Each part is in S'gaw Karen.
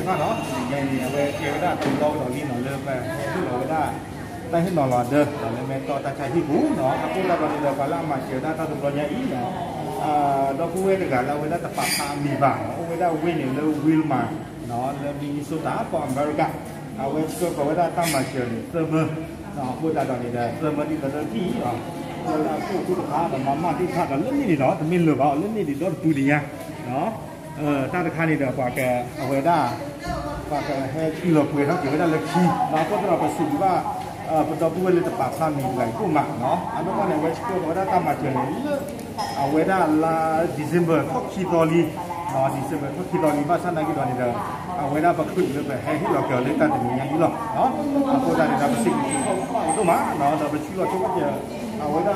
နီၤ တနံၤညါအံၤန့ၣ် အဝဲကဲဝဲဒၣ်တဘျီကဒီးလံနီၤ လၢပဟဲဟ့ၣ်လီၤဝဲဒၣ် တၢ်ဟ့ၣ်နီၤလီၤအဒၢ လၢမဲၢ်တီၢ်တၢ်ဆါဟံၣ်ပူၤနီၤ အဃိသတးဒီးန့ၣ်ဒီး ပှၤလၢအမၤစၢၤဒၣ်တၢ်တဘျီညါအံၤနီၤ ဒီပုၢ်ဝဲၢ်တဂၤလၢအဝဲဒၣ်တပာ်ဖျါအမံၤဘၣ်နီၤ အိၣ်ဝဲဒၣ်ဝ့ၢ်န့ၣ်လၢ Wilmar နီၤ လၢ Minnesota ကီၢ်အမဲရကၤ အဝဲဆှၢဃီၤဝဲဒၣ်တၢ်မၤစၢၤန့ၣ် သၢမၢ အဃိသတးဒီးန့ၣ်ဒီး သၢမၢဒ်သိးဒီးထံၣ်အီၤ လၢအခိၣ်သ့ၣ်တဖၣ်ဒီးမၤမၢ်သ့ၣ်တဖၣ်ဒီးလၢန့ၣ်န့ၣ်နီၤ တမ့ၢ်လၢၤဘၣ်အီၤ လၢန့ၣ်ဒံးဒီတပူၤတညါ တၢ်တခါန့ၣ်ဒီး ပှၤက အဝဲဒၣ် ပှၤကဟဲလီၤပှဲၤထီၣ်က့ၤဝဲဒၣ်လၢခံ အဃိသတးဒီးပစံးဘျုးဘၣ် ပဒီပုၢ်ဝဲၢ်လၢတပာ်ဖျါမံၤတဂၤအံၤဒိၣ်မးနီၤ အနီၢ်ကီၢ်န့ၣ် အဝဲဆှၢဃီၤဝဲဒၣ်တၢ်မၤစၢၤန့ၣ်လၢ အဝဲဒၣ်လါ December ထီၣ်ခံသီလံ December ထီၣ်ခံသီလံ ဘၣ်ဆၣ်နာ်က့ဒီးန့ၣ်ဒီး အဝဲဒၣ်ပချုးလၢပဟဲဟ့ၣ်လီၤက့ၤအီၤလၢတၢ်တနံၤညါအံၤလီၤ အဃိသတးန့ၣ်ဒီး ပစံးဘျုးဘၣ်အီၤဒိၣ်မးနီၤ ဒီးပဆှၢလီၤဆိကမိၣ်က့ၤ အဝဲဒၣ်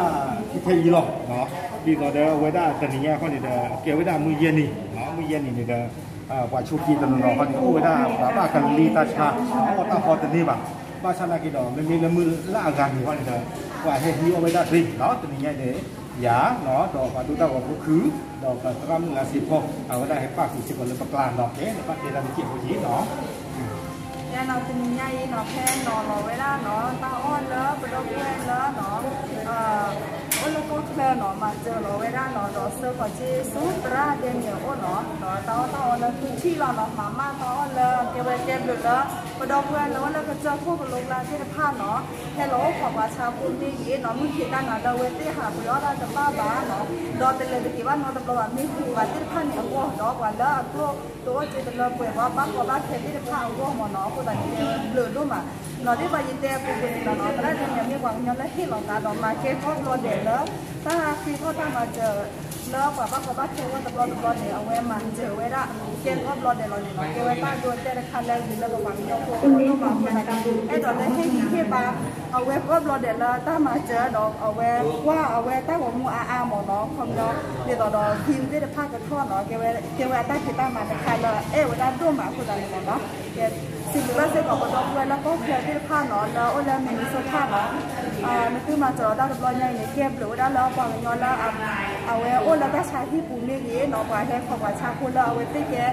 ထဲထဲအံၤလီၤ ဒ်သိးဒီးအဝဲဒၣ်တနံၤညါအဃိန့ၣ်ဒီး ကဲဝဲဒၣ်မုၢ်ယဲၢ်နံၤ မုၢ်ယဲၢ်နံၤန့ၣ်ဒီး ပှၤဆိးက့တနီၤနီၤဃီန့ၣ် အိၣ်ဝဲဒၣ်ပှၤဘၣ်ကလ့တၢ်ဆါ အီၣ်တၢ်ဖီတန့ၢ်ဘၣ် ဘၣ်ဆၣ်နာ်က့ဒီး မ့မ့ၢ်လၢမုၢ်လၢအဂၤနံၤဃီန့ၣ်ဒီး ပှၤဟဲဟံးအီၣ်ဝဲဒၣ်သ့နီၤ တနံၤညါအံၤန့ၣ် ယၤနီၤ ဒီးပှၤဒိၣ်တၢ်ဂီၤဖိခုၣ် ဒီးပှၤသရၣ်မုၣ်လါစ့ဖီ အဝဲဒၣ်ဟဲပၣ်ဃုာ်စ့ၢ်ကီးလၢပကျါနီၤ ကဲ နဘၣ်တဲတၢ်လၢကဲးဖိက့ၤနီၤ ယဲနီၤ တနံၤညါအံၤနီၤ ဖဲနီၤလီၤဝဲဒၣ်နီၤ တၢ်အီၣ်လၢပဒီပုၢ်ဝဲၢ်လၢနီၤ အိၣ်လၢကီၢ်ချၢနီၤ မၤစၢၤလီၤဝဲဒၣ်နီၤ ဒီးဆှၢဃီၤက့ၤဆူသရၣ်ဒဲန့ၣ်အအိၣ်နီၤ ဒီးတၢ်အီၣ်တၢ်အီလၢသူထံၣ်လီၤနီၤ မၤမၢ်တၢ်အီၣ်လၢကဲဝဲကဲဘျုးလၢ ပဒီပုၢ်ဝဲၢ်လၢအိၣ်လၢကစၢၢ်ခိၣ်ကလိကျါသ့ၣ်တဖၣ်နီၤ ဟဲလီၤအိၣ်ခိးပှၤဆါဖိမ့ၢ်ဂ့ၤနီၤ မုၢ်ခံးတၢ်နၤလၢအဝဲသ့ၣ်ဟးပှ့ၤအီၣ်တၢ်တဘၣ်ဘၣ်နီၤ ဒီးတလဲၤတက့ၤဘၣ်နီတဘျီဘၣ် မ့ၢ်ဟူးပှၤသ့ၣ်တဖၣ်န့ၣ်အဂီၢ် ဒီးပှၤလၢအကျိၣ်တအိၣ်က့ၤတလၢပှဲၤဘၣ် ဘၣ်ကီဘၣ်ခဲသ့ၣ်တဖၣ်အဂီၢ်မ့ၢ်နီၤ အဃိသတးန့ၣ် ကဲဝဲဘျုးဒိၣ်မး နီၤ ဒ်သိးယတဲအပူၤကွံာ်န့ၣ်လီၤနီၤ သရၣ်ဒဲန့ၣ် မ့ၢ်ပှၤကညီလၢဟ့ၣ်လီၤသးဒီးမၤကဲကီၢ်ဘျီဒဲးလၢ တၢ်ဃ့ထီၣ်တၢ်မၤစၢၤ လၢပှၤဘၣ်ကီဘၣ်ခဲအဂီၢ်တဘျီတဘျီန့ၣ် အဝဲမၤစၢၤဝဲဒၣ် ကဲကီၢ်ဘျီဒဲးလီၤန့ၣ်နီၤ ကဲဝဲတၢ်ဒိတဲတခါလၢအဂ့ၤလၢပပှၤကညီဖိအဂီၢ်ဒိၣ်မးအဃိသတးန့ၣ် အဲၣ်ဒိးလၢဟ့ၣ်ဂံၢ်ဟ့ၣ်ဘါ အဝဲကီၢ်ဘျီဒဲးလၢတၢ်မၤစၢၤဒီး အဝဲကွၢ်အဝဲတၢ်ဂီၤမူအါအါမ့ၢ်နီၤ ခီပညီ ဒ်သိးဒီး view သ့ၣ်တဖၣ်ကထီၣ်နီၤ ကဲဝဲ ကဲဝဲအတၢ်ဖံးတၢ်မၤတခါလၢအဲၣ်ဝဲဒၣ်ဒိၣ်မးအဃိသတးန့ၣ်မ့ၢ်နီၤ ကဲ စံးဘျုးဘၣ်စ့ၢ်ကီးပဒီပုၢ်ဝဲၢ်လၢကီၢ်ချၢသ့ၣ်တဖၣ်နီၤ လၢအအိၣ်လၢ Minnesota နီၤ နသုမၤစၢၤလီၤတၢ်တဘျီညါအံၤန့ၣ် ကဲဘျုးဝဲဒၣ်လၢပှၤကညီလၢ အဝဲအိၣ်လၢတၢ်ဆါဟံၣ်ပူၤမ့ၢ်ဂ့ၤနီၤ ပှၤဟဲခိးပှၤဆါဖိလၢအဝဲသ့ၣ်ကဲ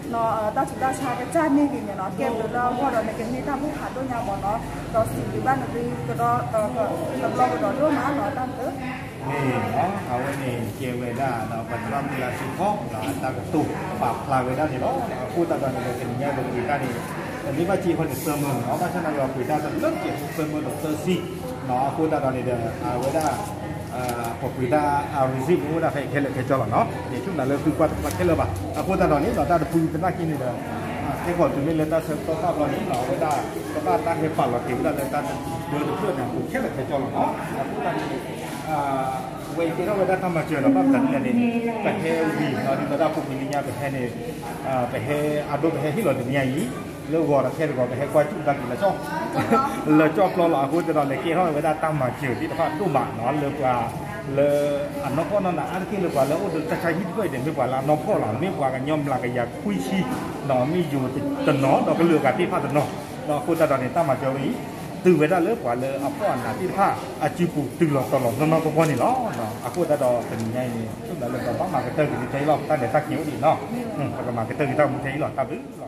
တၢ်ဆူးတၢ်ဆါကစၢ်မ့ၢ်ဂ့ၤန့ၣ်နီၤ ကဲဘျုးလၢအဂီၢ်ဒီးနကန့ၢ်တၢ်ဘူၣ်ဖးဒိၣ်ညါမ့ၢ်နီၤ ဒီးစံးဘျုးဘၣ်နသုကဒီး တဘျီကဒီးဒိၣ်မးနီၤ တၢ်ဘျုး မ့ၢ်နီၤ အဝဲန့ၣ်ကဲဝဲဒၣ်ဒီးပသရၣ်မုၣ်လါစ့ဖီ ဒီးအတၢ်ကတိၤပာ်ဖျါဝဲဒၣ်န့ၣ်လီၤ. အဃိသတးဒီးန့ၣ်ဒီး တနံၤညါဒီးပှ့ၤတၢ်န့ၣ် တမ့ၢ်ဘၣ်စ့ဖီန့ၣ်သၢမၢနီၤ ဘၣ်ဆၣ်သနာ်က့ဒီးပှ့ၤတၢ်တလၢကဲးဖိ သၢမၢဒီးသၢဆံနီၤ အဃိသတးဒီးန့ၣ်ဒီး အဝဲဒၣ် ပှၤပှ့ၤတၢ် receipt န့ၣ် အိၣ်ဝဲဒၣ်ဖဲအံၤခဲလၢာ်ခဲဆ့လီၤနီၤ ယဆိကမိၣ်လၢသုကွၢ်တဖၣ်ခဲလၢာ်ဘၣ် အဃိသတးဒီးန့ၣ်ဒီး တၢ်တပူၤသနာ်က့န့ၣ်ဒီး ခဲကီးတုၤမ့ၢ်လၢတၢ်ဆၢကတီၢ်တဘျီန့ၣ်နီၤ အဝဲဒၣ် ကဘၣ်တၢ်ဟဲပာ်လီၤက့ၤဝဲဒၣ်လၢတၢ်တပူၤတဖျၢၣ်န့ၣ် အပူၤခဲလၢာ်ခဲဆ့လီၤနီၤ အဃိသတးန့ၣ် ဝဲအံၤကဲထီၣ်ဝဲဒၣ်တၢ်မၤစၢၤနီၤ ဘၣ်မတၤဒ်လဲၣ်န့ၣ် ပဟဲဝံၤနီၤ ဒ်သိးဒၣ်ပူၤကွံာ်လံညါ ပဟဲန့ၣ် ပဟဲအဒိ ပဟဲဟ့ၣ်လီၤတနံၤညါအံၤ လၢဂီၤဒီးခဲတဂီၤ ပဟဲကွၢ်စူၣ်တၢ်က့ၤလၢ လၢကၠီၣ်ပျီလီၤ အဃိသတးဒီး လဲၤကဲထီၣ်ဝဲဒၣ်တၢ်မၤစၢၤသ့ၣ်တဖၣ်ဒိၣ်မးနီၤ လၢပှၤ လၢအနီၢ်ကီၢ်နီၢ်နၤ အါတက့ၢ်လၢပှၤလၢအိၣ်ဒီးတၢ်ဆါဟံၣ်တဖျၢၣ်အံၤန့ၣ် မ့ၢ်ပှၤလၢအနီၢ်ကီၢ်လီၤ မ့ၢ်ပှၤကညီမျးကယၤခွံဆံနီၤ မ့ၢ်ယိၤတနီၤ ဒီးကလုာ်အဂၤသ့ၣ်တဖၣ်တနီၤ အဃိသတးဒီးန့ၣ် တၢ်မၤစၢၤဝဲအံၤ တုၤဝဲဒၣ်လၢပှၤလၢအဖှီၣ်အနးသ့ၣ်တဖၣ် အစုပူၤတုၤလီၤတီၤလီၤနီၢ်နီၢ်ကီၢ်ကီၢ်န့ၣ်လီၤ. အဃိသတးဒီးတနံၤညါအံၤန့ၣ် ဆိကမိၣ်လၢပဘၣ်မၤကတၢၢ်က့ၤန့ၣ်ထဲအံၤလီၤ ပတၢ်လဲၤတၢ်က့ၤအိၣ်ဒံးနီၤ ပကမၤကတၢၢ်က့ၤတၢ်မူထဲအံၤလီၤ တၢ်ဘျုးလီၤ.